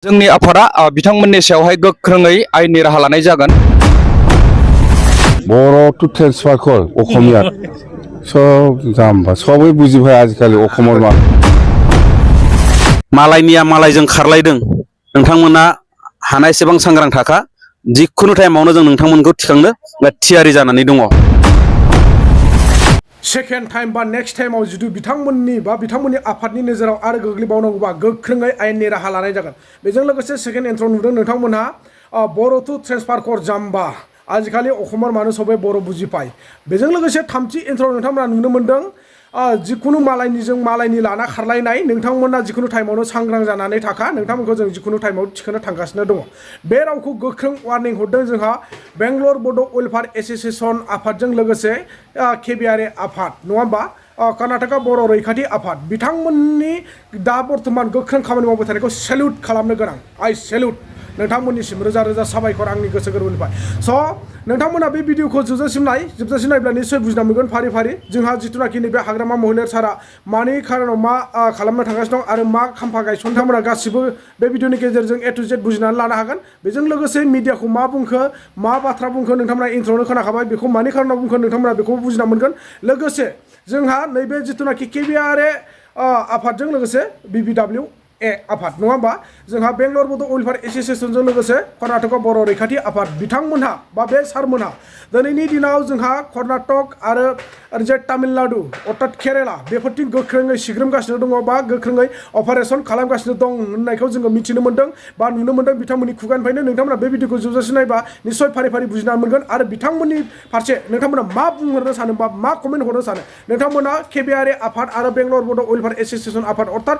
जोंनि आफादा बिथांमोननि सायावहाय गोख्रोङै आयेननि राहा लानाय जागोन। बर' टु ट्रेन्सफार अखमिया सब जाम्बा सबै बुजिबाय आजिखालि अखमर मा मालायनिया मालायजों खारलायदों नोंथांमोना हानायसेबां सांग्रां थाखा जिखुनु टाइमावनो जों नोंथांमोनखौ थिखांनो थियारि जानानै दङ। सेकेन्ड टाइम बा नेक्स्ट टाइमाव जुदि बिथांमोननि आफादनि नोजोराव आरो गोग्लैबावनांगौबा गोख्रोङै आयेननि राहा लानाय जागोन। बेजों लोगोसे सेकेन्ड एन्ट्रआव नुदों नोंथांमोनहा बर' टु ट्रेन्सफार कर जाम्बा आजिखालि अखमर मानो सबै बर' बुजिपाय। बेजों लोगोसे थामथि एन्ट्रआव नोंथांमोना नुनो मोन्दों जिखुनु मालायनि लाना खारलायनाय नोंथांमोना जिखुनु टाइमावनो सांग्रां जानानै थाखा नोंथांमोनखौ जों जिखुनु टाइमाव थिखोनो थांगासिनो दङ। बे रावखौ गोख्रों वार्निं हरदों जोंहा बेंगलर बड' वेलफेयार एस'सिएशन आफादजों लोगोसे केबिआर आफाद नङा होमबा कर्नाटका बर' रैखाथि आफाद बिथांमोननि दा बर्थमान गोख्रों खामानि मावबाय थानायखौ सेल्युट खालामनो गोनां। आइ सेल्युट नोंथांमोननिसिम रोजा रोजा साबायखर आंनि गोसो गोरबोनिफ्राय। स' नोंथांमोना बे भिडिअखौ जोबजासिम नायब्ला निसय बुजिना मोनगोन फारि फारि जोंहा जिथुनाखि नैबे हाग्रामा महिलार सारा मानि खारनाव मा खालामनो थांगासिनो दं आरो मा खाम्फा गायसननो नोंथांमोना गासिबो बे भिडिअनि गेजेरजों ए टु जेड बुजिनानै लानो हागोन। बेजों लोगोसे मिडियाखौ मा बुंखो मा बाथ्रा बुंखो नोंथांमोना इन्ट्र'आवनो खोनाखाबाय बेखौ मानि खारनाव बुंखो नोंथांमोना बेखौ बुजिना मोनगोन। लोगोसे जोंहा नैबे जिथुनाखि केबिआर आफादजों लोगोसे BBW आफाद नङा होमबा जोंहा बेंगलर बड' वेलफेयार एस'सिएशनजों लोगोसे कर्नाटका बर' रैखाथि आफाद बिथांमोनहा बा बे सारमोनहा दिनैनि दिनाव जोंहा कर्नाटक आरो ओरैजाय तामिलनाडु अर्थात केरेला बेफोरथिं गोख्रोङै सिग्रोमगासिनो दङ बा गोख्रोङै अपारेशन खालामगासिनो दं होननायखौ जोङो मिथिनो मोन्दों बा नुनो मोन्दों बिथांमोननि खुगानिफ्रायनो। नोंथांमोना बे भिडिअखौ जोबजासिम नायबा निसय फारि फारि बुजिना मोनगोन आरो बिथांमोननि फारसे नोंथांमोना मा बुंहरनो सानो बा मा कमेन्ट हरनो सानो नोंथांमोना केबिआर आफाद आरो बेंगलर बड' वेलफेयार एस'सिएशन आफाद अर्थात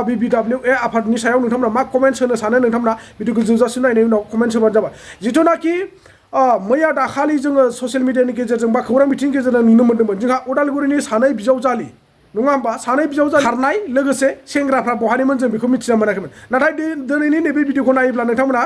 BBW आफादनि सायाव नोंथांमोना मा कमेन्ट्स होनो सानो नोंथांमोना भिडिअखौ जोबजासिम नायनायनि उनाव कमेन्ट्स होबानो जाबाय। जिथुनाखि मैया दाखालि जोङो ससियेल मिडियानि गेजेरजों बा खौरां बिथिंनि गेजेरजों नुनो मोन्दोंमोन जोंहा उदालगुरिनि सानै बिजावजालि नङा होमबा सानै बिजावजालि खारनाय लोगोसे सेंग्राफ्रा बहानिमोन जों बेखौ मिथिना मोनाखैमोन। नाथाय दिनैनि नैबे भिडिअखौ नायोब्ला नोंथांमोना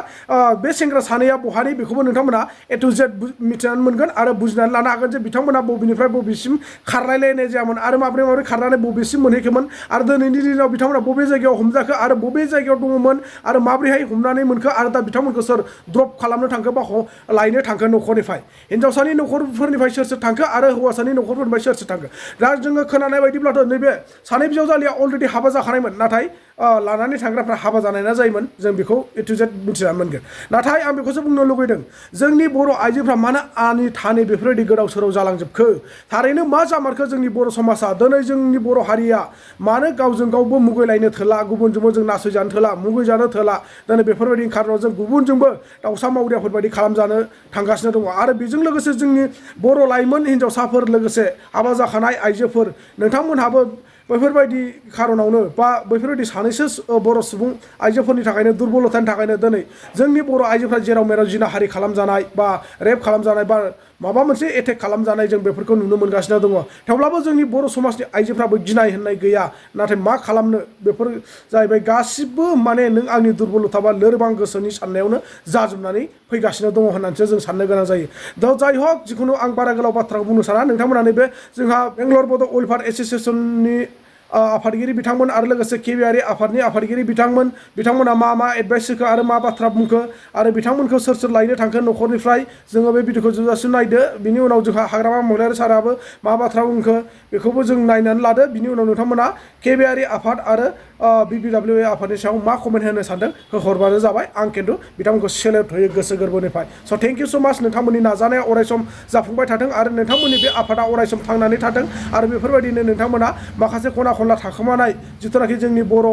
बे सेंग्रा सानैया बहानि बेखौबो नोंथांमोना ए टु जेड मिथिनानै मोनगोन आरो बुजिनानै लानो हागोन जे बिथांमोना बबेनिफ्राय बबेसिम खारलायलायनाय जायामोन आरो माबोरै खारनानै बबेसिम मोनहैखोमोन आरो दिनैनि दिनाव बिथांमोना बबे जायगायाव हमजाखो आरो बबे जायगायाव दङमोन आरो माबोरैहाय हमनानै मोनखो आरो दा बिथांमोनखौ सोर ड्रप खालामनो थांखो बा लायनो थांखो न'खरनिफ्राय हिन्जावसानि न'खरफोरनिफ्राय सोर थांखो आरो हौवासानि न'खरफोरनिफ्राय सोर थांखो। दा जोङो खोनानाय बायदिब्ला नैबे सानै बिजावजालिया अलरेडि हाबा जाखानायमोन नाथाय लानानै थांग्राफ्रा हाबा जानाय ना जायोमोन जों बेखौ ए टु जेड मिथिनानै मोनगोन। नाथाय आं बेखौसो बुंनो लुगैदों जोंनि बर' आइजोफ्रा मानो आनि थानि बेफोरबायदि गोदाव सोराव जालांजोबखो थारैनो मा जामारखो जोंनि बर' समाजा दिनै जोंनि बर' हारिया मानो गावजों गावबो मुगैलायनो थोला गुबुनजोंबो जों नासयजानो थोला मुगैजानो थोला दिनै बेफोरबायदिनि खारनाव जों गुबुनजोंबो दाउसा मावरियाफोरबायदि खालामजानो थांगासिनो दङ। आरो बेजों लोगोसे जोंनि बर' लाइमोन हिन्जावसाफोर लोगोसे हाबा जाखानाय आइजोफोर नोंथांमोनहाबो बैफोरबायदि खारनावनो बा बैफोरबायदि सानैसो बर' सुबुं आइजोफोरनि थाखायनो दुर्बलतानि थाखायनो दिनै जोंनि बर' आइजोफ्रा जेराव मेराव जिनाहारि खालामजानाय बा रेप खालामजानाय बा माबा मोनसे एटेक खालामजानाय जों बेफोरखौ नुनो मोनगासिनो दङ। थेवब्लाबो जोंनि बर' समाजनि आइजोफ्राबो गिनाय होननाय गैया नाथाय मा खालामनो बेफोर जाहैबाय गासिबो माने नों आंनि दुर्बलता बा लोरबां गोसोनि साननायावनो जाजोबनानै फैगासिनो दङ होननानैसो जों साननो गोनां जायो। दा जाय हक जिखुनु आं बारा गोलाव बाथ्राखौ बुंनो साना नोंथांमोना नैबे जोंहा बेंगलर बड' वेलफेयार एस'सिएशननि आफादगिरि बिथांमोन आरो लोगोसे केबिआर आफादनि आफादगिरि बिथांमोना मा एडभाइस होखो आरो मा बाथ्रा बुंखो आरो बिथांमोनखौ सोर लायनो थांखो न'खरनिफ्राय जोङो बे भिडिअखौ जोबजासिम नायदो। बिनि उनाव जोंहा हाग्रामा महिलारि साराबो मा बाथ्रा बुंखो बेखौबो जों नायनानै लादो। बिनि उनाव नोंथांमोना केबिआर आफाद आरो BBW आफादनि सायाव मा कमेन्ट होनो सानदों हरबानो जाबाय। आं खिन्थु बिथांमोनखौ सेलेक्ट होयो गोसो गोरबोनिफ्राय। स' थेंक इउ स' माच नोंथांमोननि नाजानाया अरायसम जाफुंबाय थाथों आरो नोंथांमोननि बे आफादा अरायसम थांनानै थाथों आरो बेफोरबायदिनो नोंथांमोना माखासे खना खनला थाखोमानाय जिथुनाखि जोंनि बर'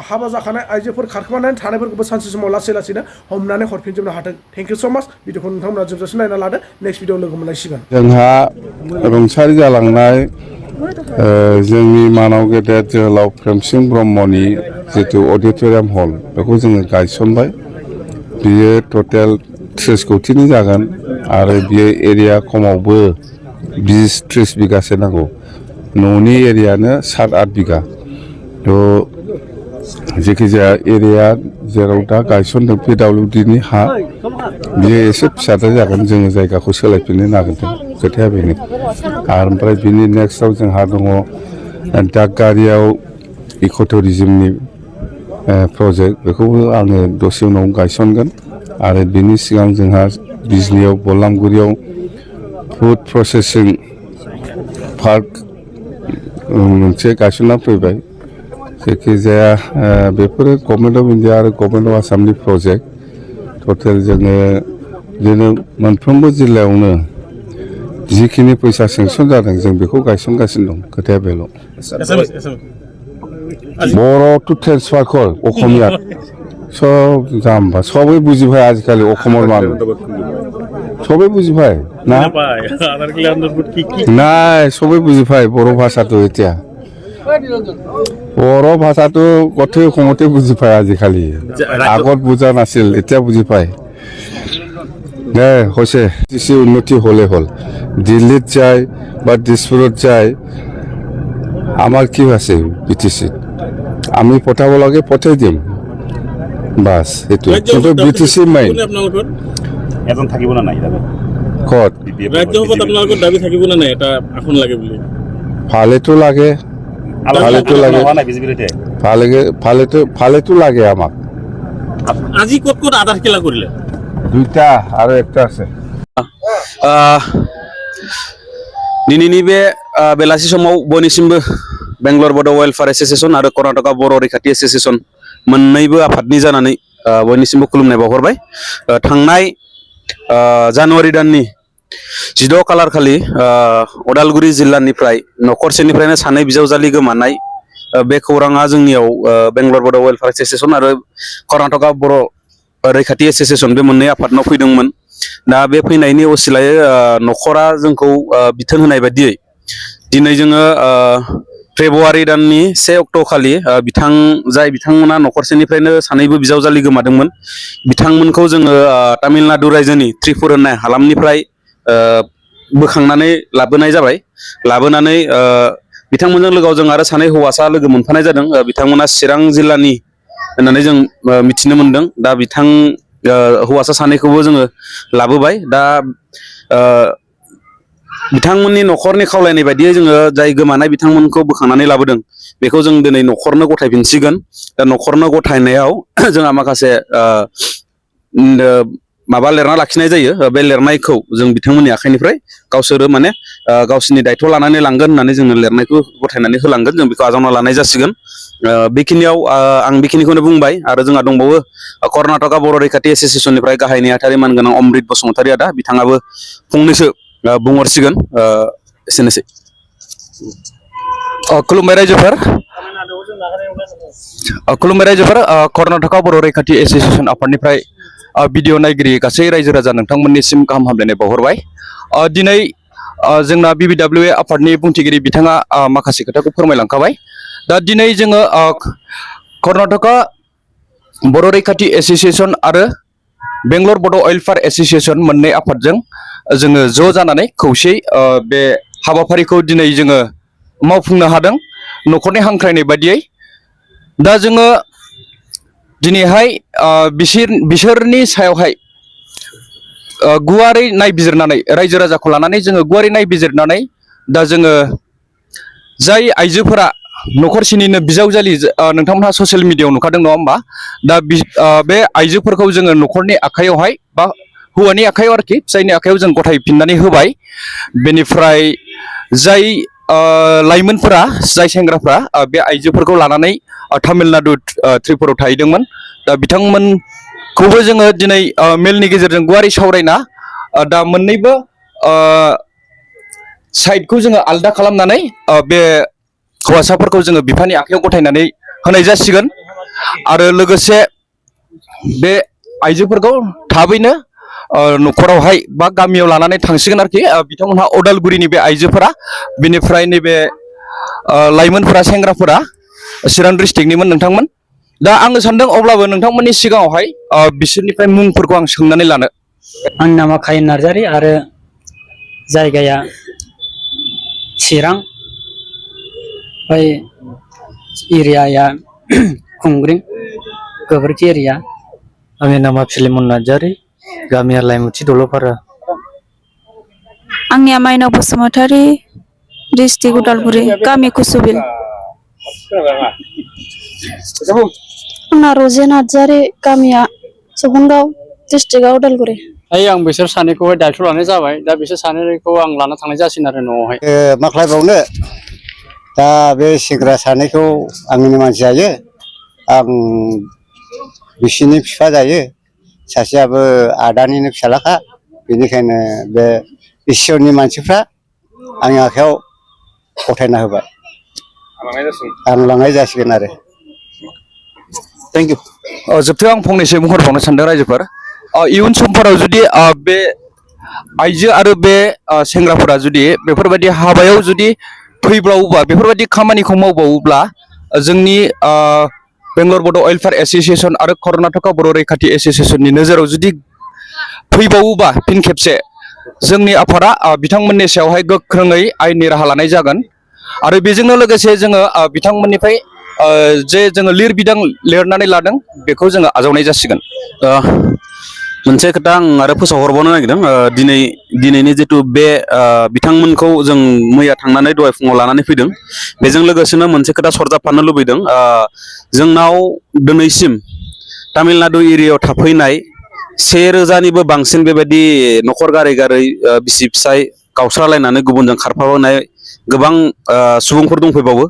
हाबा जाखानाय आइजोफोर खारखोमानानै थानायफोरखौबो सानसे समाव लासै लासैनो हमनानै हरफिनजोबनो हाथों। थेंक इउ स' माच भिडिअखौ नोंथांमोना जोबजासिम नायना लादो नेक्स्ट भिडिअ लोगो मोनलायसिगोन। जोंहा रुंसारि जालांनाय जोंनि मानाव गेदेर जोहोलाव प्रेमसिं ब्रह्मनि जितु अडिट'रियाम हल बेखौ जोङो गायसनबाय। बियो टटेल 30 कौटिनि जागोन आरो बियो एरिया खमावबो 20-30 बिगासो नांगौ। न'नि एरियानो 7-8 बिगा थ' जेखिजाया एरिया जेराव दा गायसनदों PWDनि हा बियो एसे फिसाद्राय जागोन जोङो जायगाखौ सोलायफिननो नागिरदों खोथाया बेनो। आरो ओमफ्राय बिनि नेक्स्टआव जोंहा दङ दागगारियाव इक' टुरिजिमनि प्रजेक्ट बेखौबो आङो दसे उनाव गायसनगोन आरो बिनि सिगां जोंहा बिजनियाव बलामगुरियाव फुड प्रसेसिं पार्क मोनसे गायसनना फैबाय जायखिजाया बेफोरो गभर्नमेन्ट अफ इन्डिया आरो गभर्नमेन्ट अफ आसामनि प्रजेक्ट टटेल जोङो बिदिनो मोनफ्रोमबो जिल्लायावनो जिखिनि फैसा सेंसन जादों जों बेखौ गायसनगासिनो दं खोथाया बेल' बर' टु ट्रेन्सफार कर अखमिया सब जाम्बा सबै बुजिबाय आजिखालि अखমৰ মানুহ সবে বুজি পায় না নাই সবে বুজি পায় বড় ভাষাটো এতিয়া বড় ভাষাটো গোটেই অসমতে বুজি পায় আজিকালি আগত বুজা নাছিল এতিয়া বুজি পায় দে হৈছে কিছু উন্নতি হলে হল দিল্লীত যায় বা দিছপুৰত যায় আমাৰ কি আছে বিটিচিত আমি পঠাব লাগে পঠাই দিম বাস এইটো কিন্তু বিটিচি মেইন এজন থাকিব না নাই কত ৰাজ্যসভাত আপোনালোকৰ দাবী থাকিব না নাই এটা আসন লাগে বুলি ফালেতো লাগে ফালেতো লাগে ফালেতো লাগে আমাক আজি ক'ত ক'ত আধাৰ খেলা কৰিলে দুইটা আৰু একটা আছে दिनैनि बे बेलासि समाव बयनिसिमबो बेंगलर बड' वेलफेयार एस'सियेसन आरो कर्नाटका बर' रैखाथि एस'सियेसन मोननैबो आफादनि जानानै बयनिसिमबो खुलुमनाय बावहरबाय थांनाय जानुवारि दाननि 16 खालार खालि उदालगुरि जिल्लानिफ्राय नखरसेनिफ्रायनो सानै बिजावजालि गोमानाय बे खौराङा जोंनियाव बेंगलर बड' वेलफेयार एस'सियेसन आरो कर्नाटका बर' रैखाथि एस'सियेसन बे मोननै आफादनाव फैदोंमोन दा बे फैनायनि असिलायै नखरा जोंखौ बिथोन होनाय बायदियै दिनै जोङो फेब्रुवारि दाननि 1 अक्ट' खालि बिथांमोना नखरसेनिफ्रायनो सानैबो बिजावजालि गोमादोंमोन बिथांमोनखौ जोङो तामिलनाडु रायजोनि त्रिपुर होननाय हालामनिफ्राय बोखांनानै लाबोनाय जाबाय लाबोनानै बिथांमोनजों लोगोआव जों आरो सानै हौवासा लोगो मोनफानाय जादों बिथांमोना चिरां जिल्लानि होननानै जों मिथिनो मोनदों दा हौवासा सानैखौबो जोङो लाबोबाय दा बिथांमोननि नखरनि खावलायनाय बायदियै जोङो जाय गोमानाय बिथांमोनखौ बोखांनानै लाबोदों बेखौ जों दिनै नखरनो गथायफिनसिगोन दा नखरनो गथायनायाव जोंहा माखासे माबा लिरना लाखिनाय जायो बे लिरनायखौ जों बिथांमोननि आखाइनिफ्राय गावसोरो माने गावसोरनि दायथ' लानानै लांगोन होननानै जोंनो लिरनायखौ गथायनानै होलांगोन जों बेखौ आजावना लानाय जासिगोन बेखिनियाव आं बेखिनिखौनो बुंबाय आरो जोंहा दंबावो कर्नाटका बर' रैखाथि एस'सियेसननिफ्राय गाहाय नेहाथारि मानगोनां अमृत बसुमतारी आदा बिथाङाबो फंनैसो बुंहरसिगोन एसेनोसै खुलुमबाय रायजोफोर कर्नाटका बर' रैखाथि एस'सियेसन आफादनिफ्राय भिडिअ नायगिरि गासै रायजो राजा नोंथांमोननिसिम गाहाम हामलायनाय बावहरबाय दिनै जोंना BBWA आफादनि बुंथिगिरि बिथाङा माखासे खोथाखौ फोरमायलांखाबाय दा दिनै जोङो कर्नाटका बर' रैखाथि एस'सियेसन आरो बेंगलर बड' वेलफेयार एस'सियेसन मोननै आफादजों जोङो ज' जानानै खौसेयै बे हाबाफारिखौ दिनै जोङो मावफुंनो हादों नखरनि हांख्रायनाय बायदियै दा जोङो दिनैहाय बिसोरनि सायावहाय गुवारै नायबिजिरनानै रायजो राजाखौ लानानै जोङो गुवारै नायबिजिरनानै दा जोङो जाय आइजोफोरा नखरसेनिनो बिजावजालि नोंथांमोनहा ससियेल मिडियायाव नुखादों नङा होमबा दा बे आइजोफोरखौ जोङो नखरनि आखायावहाय बा हौवानि आखायाव आरोखि फिसायनि आखायाव जों गथायफिननानै होबाय बेनिफ्राय जाय लाइमोनफोरा जाय सेंग्राफ्रा बे आइजोफोरखौ लानानै तामिलनाडु त्रिपुरायाव थाहैदोंमोन दा बिथांमोनखौबो जोङो दिनै मेलनि गेजेरजों गुवारै सावरायना दा मोननैबो साइडखौ जोङो आलदा खालामनानै बे हौवासाफोरखौ जोङो बिफानि आखायाव गथायनानै होनाय जासिगोन आरो लोगोसे बे आइजोफोरखौ थाबैनो नखरावहाय बा गामियाव लानानै थांसिगोन आरोखि बिथांमोनहा उदालगुरिनि बे आइजोफोरा बिनिफ्राय नैबे लाइमोनफोरा सेंग्राफोरा चिरां डिस्ट्रिक्टनिमोन नोंथांमोन दा आङो सानदों अब्लाबो नोंथांमोननि सिगाङावहाय बिसोरनिफ्राय मुंफोरखौ आं सोंनानै लानो आंनि नामा खायन नार्जारि आरो जायगाया चिरां ओमफ्राय एरियाया खुंग्रिं गोबोरखि एरिया आंनि नामा फिलिमन नार्जारि गामिया लाइमुथि दलपारा आंनिया माइनाव बसुमतारी डिस्ट्रिक्ट उदालगुरि गामि कुसुबिल आंना रजे नार्जारि गामिया सपनगाव डिस्ट्रिक्टआव उदालगुरि आं बिसोर सानैखौहाय दायथ' लानाय जाबाय दा बिसोर सानैखौ आं लाना थांनाय जासिगोन आरो न'आवहाय मा खालायबावनो दा बे सेंग्रा सानैखौ आंनि मानसि जायो आं बिसिनि बिफा जायो सासेयाबो आदानिनो फिसालाखा बेनिखायनो बे इसोरनि मानसिफ्रा आंनि आखायाव गथायना होबाय आं लांनाय जासिगोन आरो थेंक इउ जोबथायाव आं फंनैसो बुंहरबावनो सानदों रायजोफोर इयुन समफोराव जुदि बे आइजो आरो बे सेंग्राफोरा जुदि बेफोरबायदि हाबायाव जुदि फैबावोबा बेफोरबायदि खामानिखौ मावबावोब्ला जोंनि बेंगलर बड' वेलफेयार एस'सियेसन आरो कर्नाटका बर' रैखाथि एस'सियेसननि नोजोराव जुदि फैबावोबा फिन खेबसे जोंनि आफादा बिथांमोननि सायावहाय गोख्रोङै आयेननि राहा लानाय जागोन आरो बेजोंनो लोगोसे जोङो बिथांमोननिफ्राय जे जोङो लिरबिदां लिरनानै लादों बेखौ जोङो आजावनाय जासिगोन मोनसे खोथा आं आरो फोसावहरबावनो नागिरदों दिनैनि जिथु बे बिथांमोनखौ जों मैया थांनानै दहाय फुङाव लानानै फैदों बेजों लोगोसेनो मोनसे खोथा सरजाबफानो लुबैदों जोंनाव दिनैसिम तामिलनाडु एरियायाव थाफैनाय 1000निबो बांसिन बेबायदि न'खर गारै गारै बिसि फिसाय गावस्रालायनानै गुबुनजों खारफाबोनाय गोबां सुबुंफोर दंफैबावो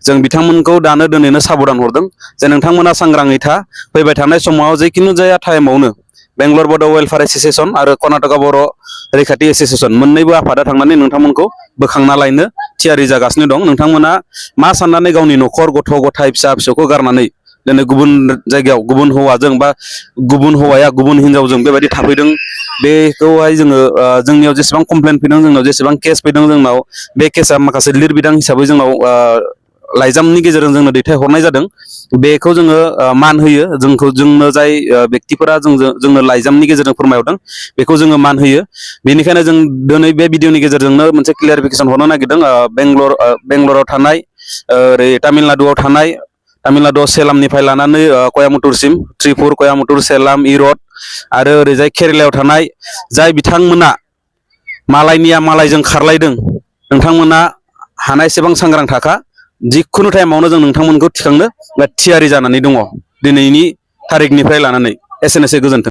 जों बिथांमोनखौ दानो दोनैनो साबधान हरदों जे नोंथांमोना सांग्राङै था फैबाय थानाय समाव जेखुनु जाया टाइमावनो बेंगलर बड' वेलफेयार एस'सियेसन आरो कर्नाटका बर' रैखाथि एस'सियेसन मोननैबो आफादा थांनानै नोंथांमोनखौ बोखांना लायनो थियारि जागासिनो दं नोंथांमोना मा साननानै गावनि न'खर गथ' गथाय फिसा फिसौखौ गारनानै दिनै गुबुन जायगायाव गुबुन हौवाजों बा गुबुन हौवाया गुबुन हिनजावजों बेबायदि थाफैदों बेखौहाय जोङो जोंनियाव जेसेबां कमप्लेन फैदों जोंनाव जेसेबां केस फैदों जोंनाव बे केसा माखासे लिरबिदां हिसाबै जोंनाव लाइजामनि गेजेरजों जोंनो दैथायहरनाय जादों बेखौ जोङो मान होयो जोंनो जाय व्यक्तिफोरा जोंनो लाइजामनि गेजेरजों फोरमायहरदों बेखौ जोङो मान होयो बेनिखायनो जों दिनै बे भिडिअनि गेजेरजोंनो मोनसे क्लियारिफिकेसन हरनो नागिरदों बेंगलराव थानाय ओरै तामिलनाडुआव सेलामनिफ्राय लानानै कयामुटुरसिम त्रिपुर कयामुटुर सेलाम इरड आरो ओरैजाय केरेलायाव थानाय जाय बिथांमोना मालायनिया मालायजों खारलायदों नोंथांमोना हानायसेबां सांग्रां थाखा जिखुनु टाइमावनो जों नोंथांमोनखौ थिखांनो थियारि जानानै दङ दिनैनि थारिखनिफ्राय लानानै एसेनोसै गोजोन्थों